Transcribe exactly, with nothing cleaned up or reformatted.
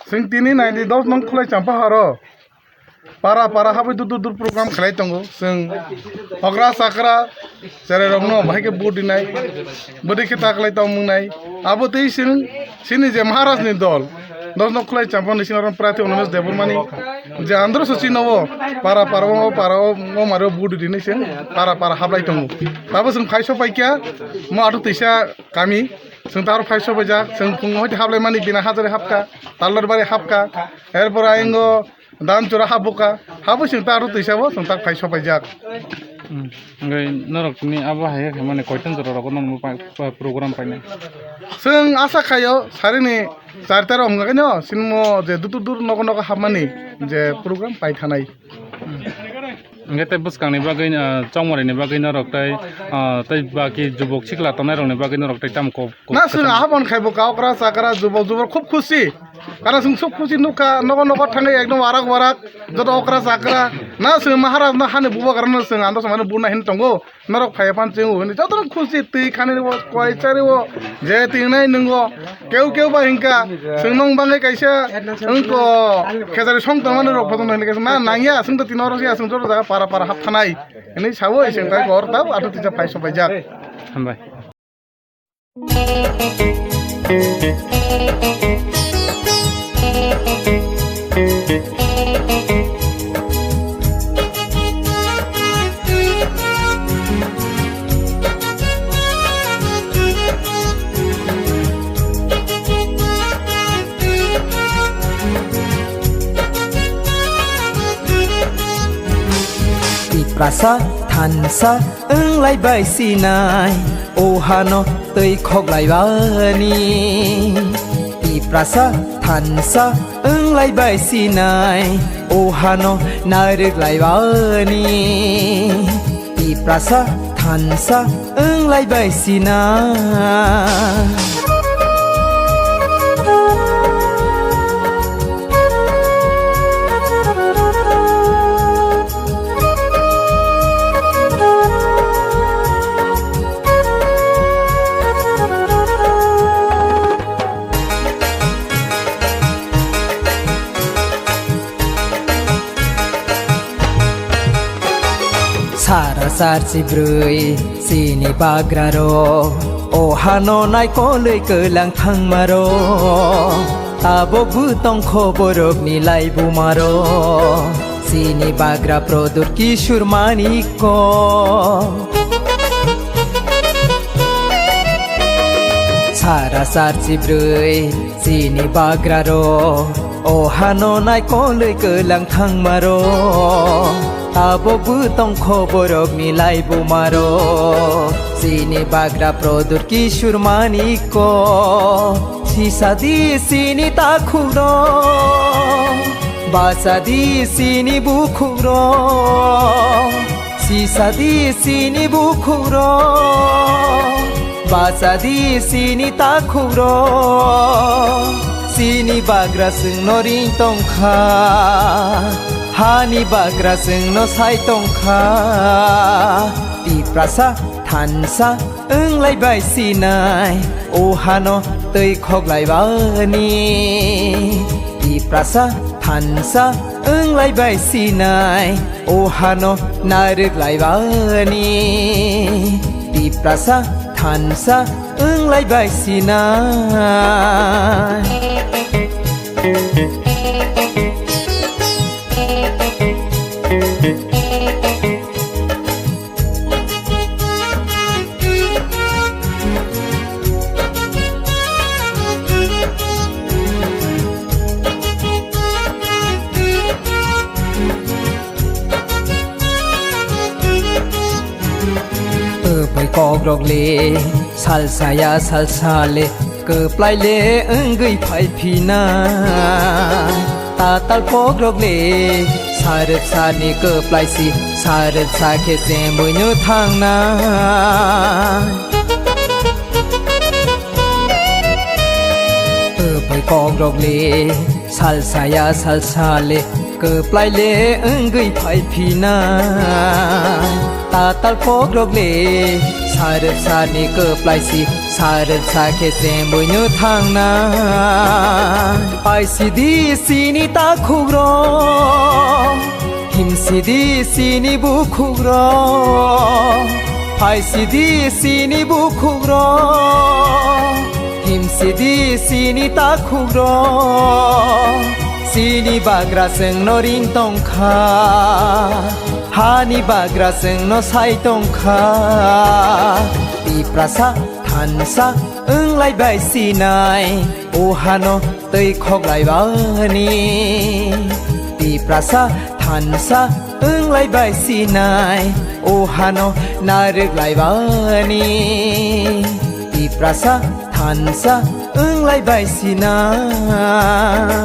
Chwng tini naidi dos nong khulai champa haro. Para para habwi dur dur dur program khlai tongo. Chwng okra chakra cherai rokno bahai khe vote rinai. Bwdwi khe ta khlai tong mwngnai. Abo tei chwng chini je Maharaj ni dol. Dos nong khulai champa ni sinaro prarthi Animesh Debbarma ni je andro so chino o para para o para o o maro vote rinai chwng para para hablai tongo. Abo chwng phai sopai kya mo ato tisa kami. Chwng taro phai sopai jak. Chwng phungo hoi hablai mani bina hajare hapka. Tallar bari hapka. Erpor aingo Dan chura habuka, habu sing ta aro twi sabo sing tak phai sopai jak. Hmm. Hwnkhe norok tini abo hai khe mane koitan jora rogo norok pa-, pa-, program paina. Chwng asa khaio sarini charta rok hwnga khe no sinmo je dutur dur nogo nogo hapmani je program pai thanai. Hwnkhe tei bwskangni bagwi, ah, chongmani bagwi norok tei, ah, tei baki jubok sikla tongnai rokni bagwi norok tei tamo kok Na sung ahabon khai bo kaokra chakra jubok jubok khub khusi. Kana sung suk khusi nukha nogo nogo thangwi ekdom warak warak joto okra chakra. Na sung Maharaj no hani bubagra no sung ando samani buna hin tongo. Norok phai pan cheng hini joto khusi twi khani wo koi chari wo je tingnai nungo. Keu keu ba hinka sung nong bangai kaisa wngko khejari song tongmani rok photo nang kaisa ma nangya sung to tino rok ya sung joto jaga para para hap thanai. Ini sawo iseng tai kor tau atu tisa phai sopai jak. Hambai. Tiprasa thansa wnglai bai sinai, o hano twi khoklai bani. Tiprasa thansa wnglai bai sinai, o hano narwk lai bani. Tiprasa thansa wnglai bai sinai. Sara sarchi brwi chini bagra ro, o hano naikolwi kwlang thangma ro. Tabok bwtong khoborok ni lai buma ro, chini bagra Prodot Kishore Manik ko. Sara sarchi brwi chini bagra ro, o hano naikolwi kwlang thangma ro. Tabok bwtong khoborok ni lai buma ro, chini bagra Prodot Kishore Manik ko. Sisadi chini takhuk ro, bachadi chini bukhuk ro. Sisadi chini bukhuk ro, bachadi chini takhuk ro. Chini bagra chwngno ring tongkha, hani bagra chwngno sai tongkha. Tiprasa thansa wnglai bai sinai, o hano twi khoklai bani. Tiprasa thansa wnglai bai sinai, o hano narwk lai bani. Tiprasa thansa wnglai bai sinai. Kwpwi kokrok le, salsa ya salsa le, kwplai le wngwi phai phina. Tatal kokrok le, sarwk sani kwplai si, sarwk sa khe chemui no thangna. Kwpwi kokrok le, salsa ya salsa le, kwplai le wngwi phai phina. Tatal kokrok le, Saripsani kwplai si, saripsa khe chengbuino thangna. Phaisidi sini takhukrok, himsidi sini bukhukrok. Phaisidi sini bukhukrok, himsidi sini takhukrok. Sini bagra chwngno ring tongkha, hani bagra chwngno sai tongkha. Tiprasa thansa wnglai bai sinai, o hano twi khoklai bani. Tiprasa thansa wnglai bai sinai, o hano narwk lai bani. Tiprasa thansa wnglai bai sinai.